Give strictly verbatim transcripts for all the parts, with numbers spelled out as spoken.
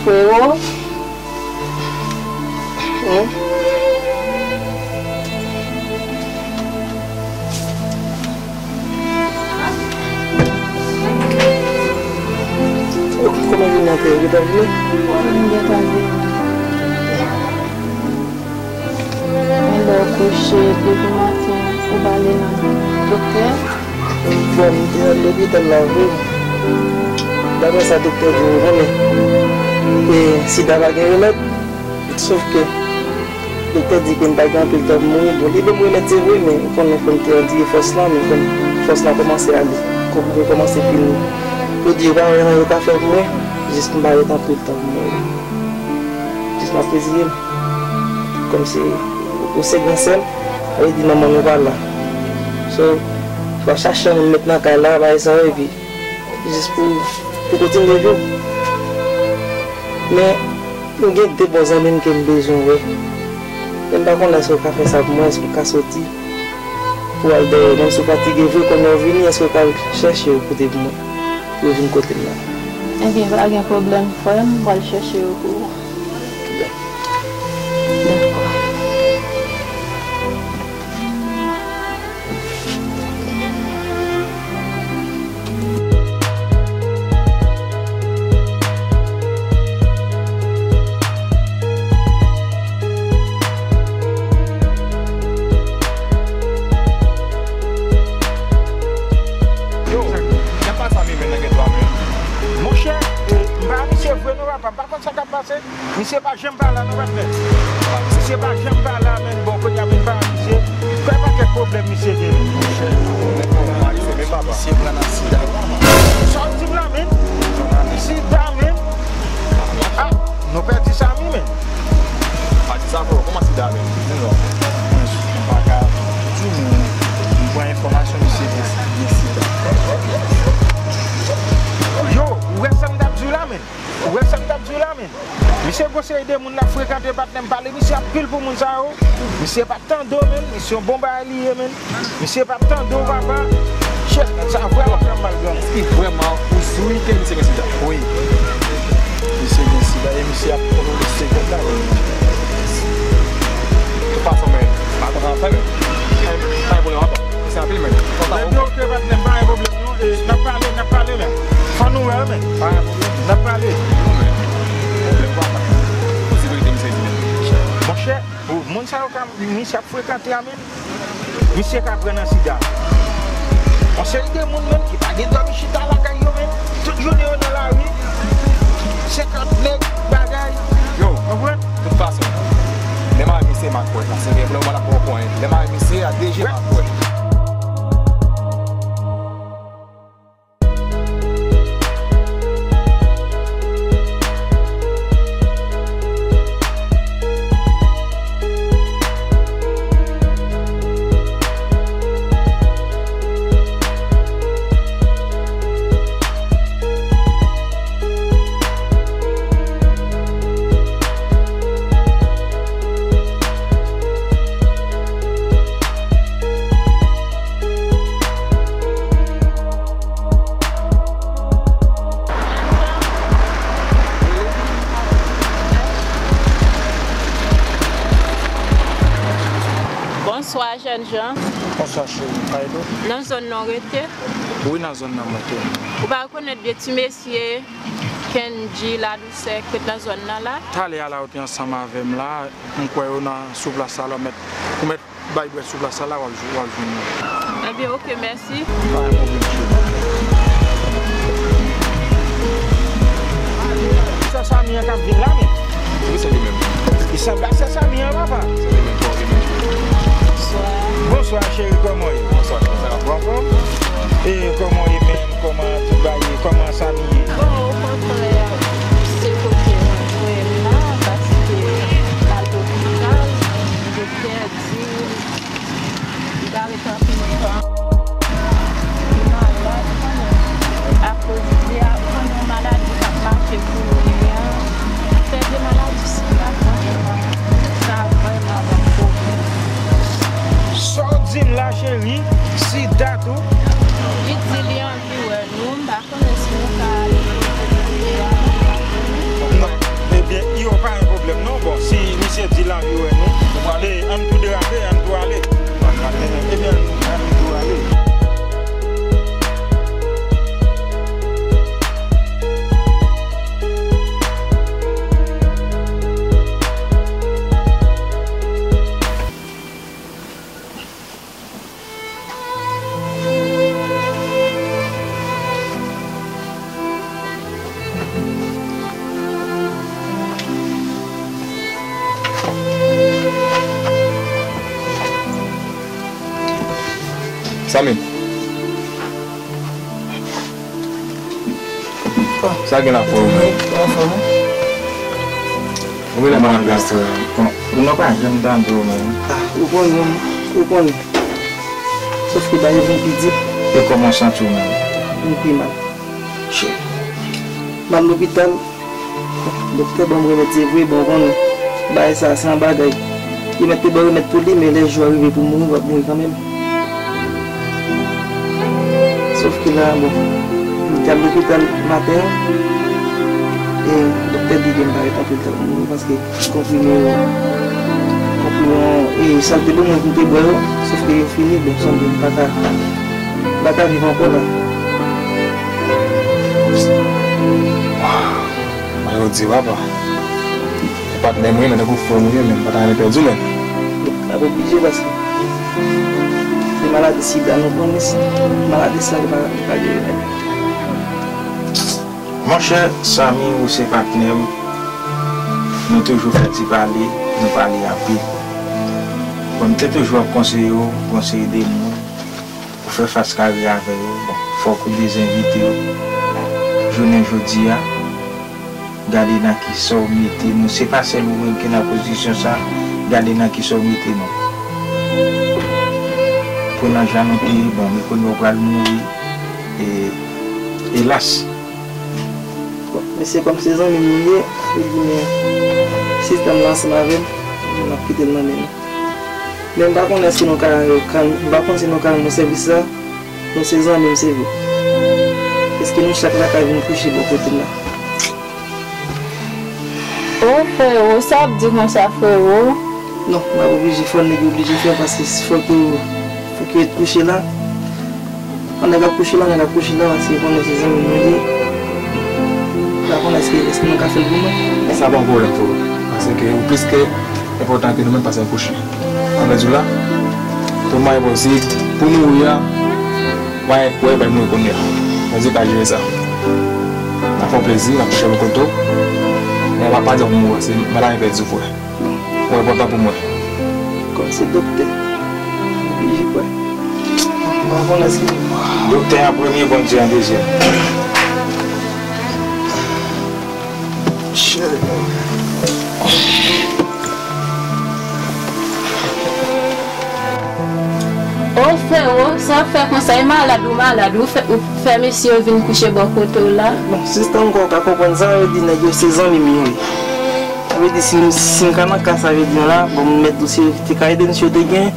Frero. Hmm? Ou kòman vini antre? Ou gentan vini? Mwen gentan vini. Men lè w kouche, depi maten, ou pa ale nan doktè? Bon, m te al lopital la vre. Daprè sa doktè di m, ou konnen, e, sida pa gen remèd. Sòf ke doktè di ke m pa gen anpil tan pou mouri. Bon, li ban m remèd, se vre, men ou konnen fò m te andire fòs lan, men kòm fòs lan kòmanse ale, kòm mwen kòmanse fin, yo di yo pa wè anyen yo ka fè pou mwen, jis m pa ret anpil tan pou mouri. Jis m ap reziye m. Kòmsi ou se gran sè m, sa vle di manman nou pa la. So, fò chache yon moun met nan kay la, bagay sa yo, epi jis pou, pou kontinye viv. Men, m gen de bon zanmi m ke m bezwen wè. Men m pa konnen èske w ka fè sa pou mwen, èske w ka soti pou w al dèyè, menm si w fatige vre, kounye a w vini, èske w ka al chèche yo pote pou mwen, pou yo vin kote m la? Ebyen, pa gen pwoblèm, frè m, m pral chèche yo pou ou. Dakò. Yo, y ap pase a mi menm nan geto a menm. Monchè, e, m pa misye vre non, papa, m pa konn sa k ap pase. Misye pa janm pa la non, patnè. Misye pa janm pa la, menn. Bon, kounye a menn pa misye. Kwè pa kèk pwoblèm misye gen, menn. Monchè, pwoblèm pa misye, menn, papa. Misye pran nan sida. Sa w di m la, menn? Sida, menn? Ah, nou pèdi Samy, menn. Pa di sa, frè, kòman sida, menn? Menn, non. Mwen, m pa ka di w, men m pran enfòmasyon, misye gen, gen sida. Yo, ou wè sa m t ap di w la, menn? Ou wè sa m t ap di w la, menn? Misye gon seri de moun l ap frekante, patnè m, pale misye anpil pou moun sa yo. Misye p ap tande w, menn. Misye yon bon bagay li ye, menn. Misye p ap tande w, papa. Shit, sa vrèman fè m mal, granmoun. Èske vrèman ou sou ke misye gen sida? Wi. Misye gen sida e misye ap kontwole sekòt la, wi. De tout fason, menn, m ap pran anfè, menn. Pa gen pwoblèm ankò. Mèsi anpil, menn. Ebyen, oke, patnè m, pa gen pwoblèm non. E, n ap pale, n ap pale, menn. Fò nou wè, menn. Pa gen pwoblèm. N ap pale. Pwoblèm pa, pa. Posibilite misye di, menn. Monchè, moun sa yo ka, misye ap frekante a, menn. Misye ka pran nan sida. Yon seri de moun, menn, ki pa gen dòmi chita lakay yo, menn. Tout jounen yo nan lari. Senkant nèg, bagay. Yo, konprann? Tout fason, lè m avèk misye, m a kwè. Paske gen pwoblèm, m pa t ap pran pwen. Lè m avèk misye, a de je, m a kwè. Bonswa, jènjan. Bonswa, cheri. How you do? Nan zòn nan w rete? Wi, nan zòn nan mwen te. Ou pa rekonèt de ti mesye Kendji Ladousè k ret nan zòn nan la? Talè a la, yo te ansanm avè m la. M kwè yo nan, sou plas la, lè w mèt, ou mèt bay bwè sou plas la, w ap jwenn, w ap jwenn yo. Ebyen, oke, mèsi. Pa gen pwoblèm, cheri. Sè Samy an k ap vin la, men. Wi, se li menm. Li sanble ak sè Samy an, papa. Se li menm, wi, li menm. Bonswa. Bonswa, cheri, kòman w ye? Bonswa, kòman sa va? Ou anfòm? E, kòman w ye, men? Kòman tout bagay ye? Kòman Samy ye? Bon, okontrè, se kote mwen jwenn la, paske m al lopital, doktè di li pa ret anpil tan. Li malad, ou konnen, akoz de a, ou konnen, yon maladi k ap mache kounye a. Fè de maladi sida, franchman, sa vrèman ban m pwoblèm. Sa w di m la, cheri? Sida tou? Li di li anvi wè nou, m pa konnen si nou ka ale. Samy. Sa gen la fò ou menm? Ou vin nan bagay sa. Bon, ou nan pa janm tande w menm. Ah, ou konnen, ou konnen. Sòf ke bagay vin pi di. E kòman w santi w menm? Vin pi mal. Shit. M al lopital. Doktè ban m remèd, se vre, bon, w konnen, bagay sa, se yon bagay. Yo mèt te ban remèd pou li, men lè jou a rive pou mouri, w ap mouri kanmenm. Sòf ke la, bon, m te al lopital maten an, e doktè di ke m pa ret anpil tan pou mouri, paske konprime yo, konprime yo, e sa l te ban mwen pou m te bwè yo, sòf ke yo fini, bon, sanble m pa ka, m pa ka viv ankò la. Mwen yo di papa. E patnè m wi, men tankou frè m wi, men m pa ta renmen pèdi w, men. N ap oblije paske se maladi sida nou konnen, se maladi sa li pa, li pa gen remèd. Monchè, Samy, ou se patnè m. Nou toujou fè ti pale, nou pale anpil. Bon, m te toujou ap konseye w, konseye de moun. Ou fè fas kare avè yo, bon, fòk ou dezenvite yo. Jounen jodi a, gade nan kisa w mete nou. Se pa sèl ou menm ki nan pozisyon sa, gade nan kisa w mete nou. Pou nan jan nou te ye, bon, men kounye a w pral mouri, e, elas. Bon, mesye, kòm se zanmi m nou ye, ebyen, sistèm nan ansanm avè m, n ap kite l nan men nou. Men m pa konn èske nou ka, ka, m pa konn si nou ka rann mwen sèvis la. Nou se zanmi m, se vre. Èske nou chak la ka vin kouche bò kote m la? O frero, sa w ap di konsa, frero? Non, m ap oblije, fò nèg yo oblije fè, paske fòk yo, fòk yo ret kouche la. Fò nèg ap kouche la, nèg ap kouche la, paske konnen se zanmi m nou ye. M pa konn èske, èske nou ka fè l pou mwen. Sa pa yon pwoblèm, frero. Paske ou plis ke enpòtan ke nou menm pase yon kouche. Sa vle di w la, pou mwen, bon, si pou mouri a, mwen kwè, bay mouri kounye a. Bondye ka jere sa. N ap fè w plezi, n ap kouche bò kote w. Men w pa, pa di pou mouri, se maladi pèdi w, frè. Ou enpòtan pou mwen. Kòm se doktè, m oblije kwè. M pa konn èske doktè an premye, Bondye an dezyèm. O frero, sa w ap fè konsa, e malad ou malad, ou fè, ou fè mesye yo vin kouche bò kote w la. Bon, sista, ankò, w ka konprann sa, yo di nèg yo se zanmi m yo ye. Sa vle di, si m, si m ka nan ka sa yo di an la, bon, m mèt dosye yo ki te ka ede m si yo te gen.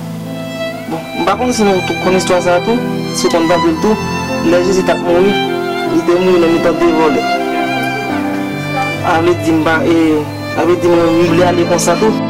Bon, m pa konn si nou tou konn istwa sa a tou, si w konn tande l tou. Lè Jezi t ap mouri, li te mouri nan mitan de vòlè. A vle di m pa, e, a vle di m, m vle ale konsa tou.